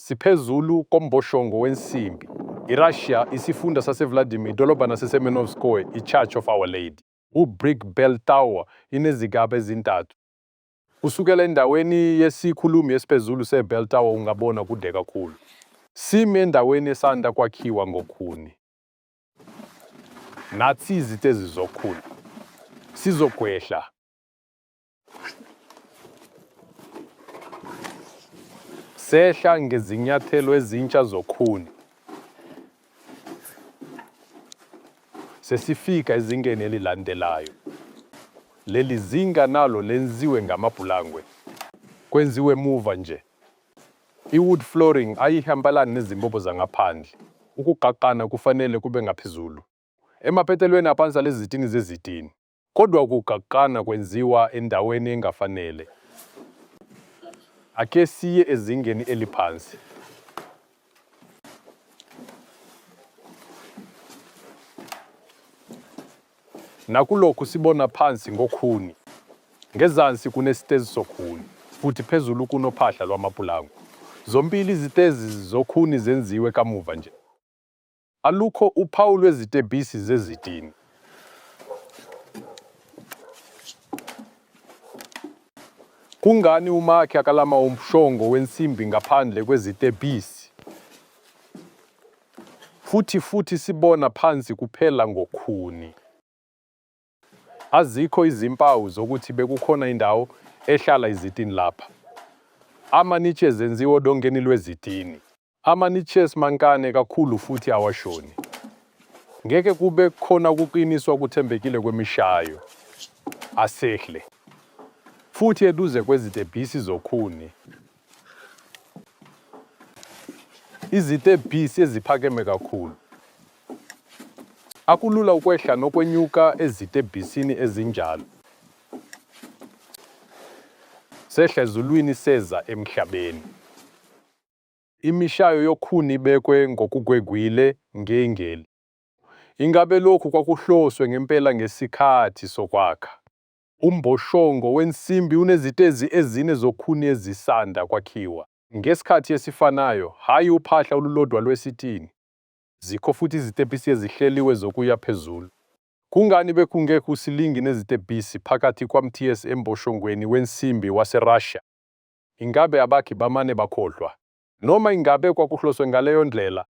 Siphezulu komboshongo wensimbi. IRussia, isifunda saseVladimir, idolobha laseSemenovskoye, iChurch of Our Lady. U-Brick Bell Tower inezigaba ezintathu. Kusukela endaweni yesikhulumi esiphezulu se-Bell Tower ungabona kude kakhulu. Simi endaweni esanda kwakhiwa ngokhuni. Nathi izitezi zokhuni. Sizokwehla. Sehla ngezinyathelo ezintsha zokhuni. Sesifika ezingeni elilandelayo. Leli zinga nalo lenziwe ngamapulangwe. Kwenziwe muva nje. I-wood flooring ayihambelani nezimbobo zangaphandle. Ukugqagqana kufanele kube ngaphezulu. Emaphethelweni aphansi alezi zitini zezitini. Kodwa ukugaqana kwenziwa endaweni engafanele. Ake siye ezingeni eliphansi. Nakulokhu sibona phansi ngokhuni. Ngezansi kunesitezi sokhuni futhi phezulu kunophahla lwamapulangwe. Zombili izitezi zokhuni zenziwe kamuva nje. Alukho uphawu lwezitebhisi zezitini. Kungani umakhi akalama umshongo wensimbi ngaphandle kwezitebhisi? Futhi futhi sibona phansi kuphela ngokhuni. Azikho izimpawu zokuthi bekukhona indawo ehlala izitini lapha. Ama-niches enziwe odongeni lwezitini. Ama-niches mancane kakhulu futhi awashoni. Ngeke kube khona ukuqiniswa okuthembekile kwemishayo. Asehle. Futhi eduze kwezitebhisi zokhuni. Izitebhisi eziphakeme kakhulu. Akulula ukwehla nokwenyuka ezitebhisini ezinjalo. Sehla ezulwini seza emhlabeni. Imishayo yokhuni ibekwe ngokugwegwile ngengeli. Ingabe lokhu kwakuhloswe ngempela ngesikhathi sokwakha? Umboshongo wensimbi unezitezi ezine zokhuni ezisanda kwakhiwa. Ngesikhathi esifanayo, hhayi uphahla olulodwa lwesitini. Zikho futhi izitebhisi ezihleliwe zokuya phezulu. Kungani bekungekho usilingi nezitebhisi phakathi kwamts emboshongweni wensimbi waseRussia? Ingabe abakhi bamane bakhohlwa? Noma ingabe kwakuhloswe ngaleyo ndlela?